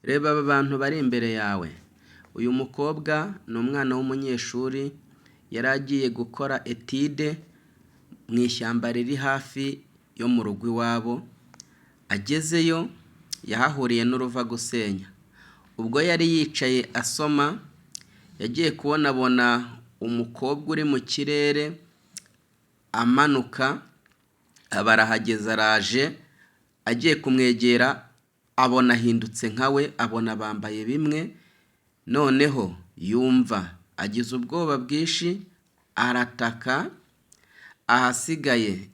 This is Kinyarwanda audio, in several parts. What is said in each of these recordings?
Reba aba bantu bari imbere yawe. Uyu mukobwa ni umwana w'umunyeshuri, yari agiye gukora étude mu ishyamba riri hafi yo mu rugo iwabo, agezeyo yahahuriye n'uruva gusenya. Ubwo yari yicaye asoma, yagiye kubona abona umukobwa uri mu kirere amanuka, aba arahageze araje, agiye kumwegera abona ahindutse nka we, abona bambaye bimwe, noneho yumva agize ubwoba bwinshi arataka, ahasigaye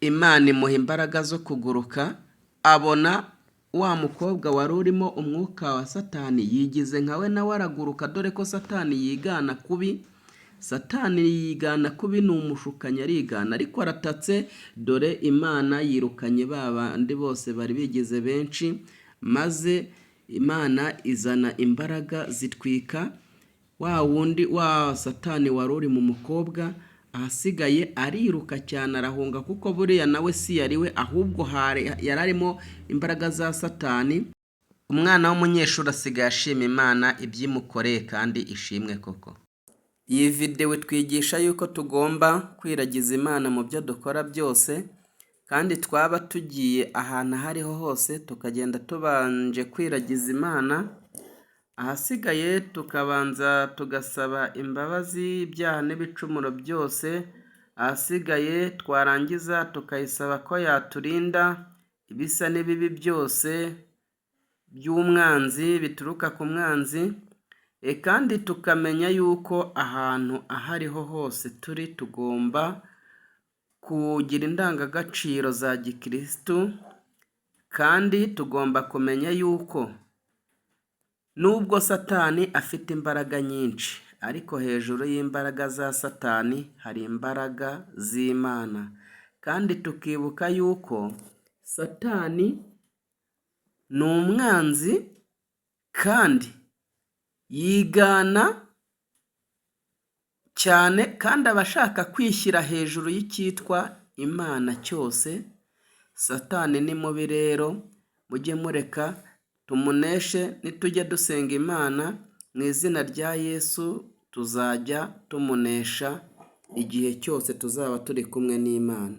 Imana imuha imbaraga zo kuguruka, abona wa mukobwa wari urimo umwuka wa Satani yigize nka we nawe araguruka, dore ko Satani yigana kubi. Satani yigana kubi, ni umushukanyi, arigana ariko aratatse. Dore Imana yirukanye ba bandi bose bari bigize benshi, maze Imana izana imbaraga zitwika wa wundi wa Satani wari uri mu mukobwa. Ahasigaye ariruka cyane, arahunga, kuko buriya nawe si yari we, ahubwo hari yari arimo imbaraga za Satani. Umwana w'umunyeshuri asigaye ashima Imana ibyo imukoreye, kandi ishimwe koko. Iyi videwo itwigisha yuko tugomba kwiragiza Imana mu byo dukora byose, kandi twaba tugiye ahantu aho ariho hose tukagenda tubanje kwiragiza Imana, ahasigaye tukabanza tugasaba imbabazi ibyaha n'ibicumuro byose, ahasigaye twarangiza tukayisaba ko yaturinda ibisa n'ibibi byose by'umwanzi, bituruka ku mwanzi, kandi tukamenya yuko ahantu aho ariho hose turi tugomba kugira indangagaciro za gikirisitu, kandi tugomba kumenya yuko nubwo Satani afite imbaraga nyinshi, ariko hejuru y'imbaraga za Satani hari imbaraga z'Imana, kandi tukibuka yuko Satani ni umwanzi kandi yigana cyane, kandi aba ashaka kwishyira hejuru y'icyitwa Imana cyose. Satani ni mubi rero, mujye mureka tumuneshe. Nitujya dusenga Imana mu izina rya Yesu, tuzajya tumunesha igihe cyose tuzaba turi kumwe n'Imana.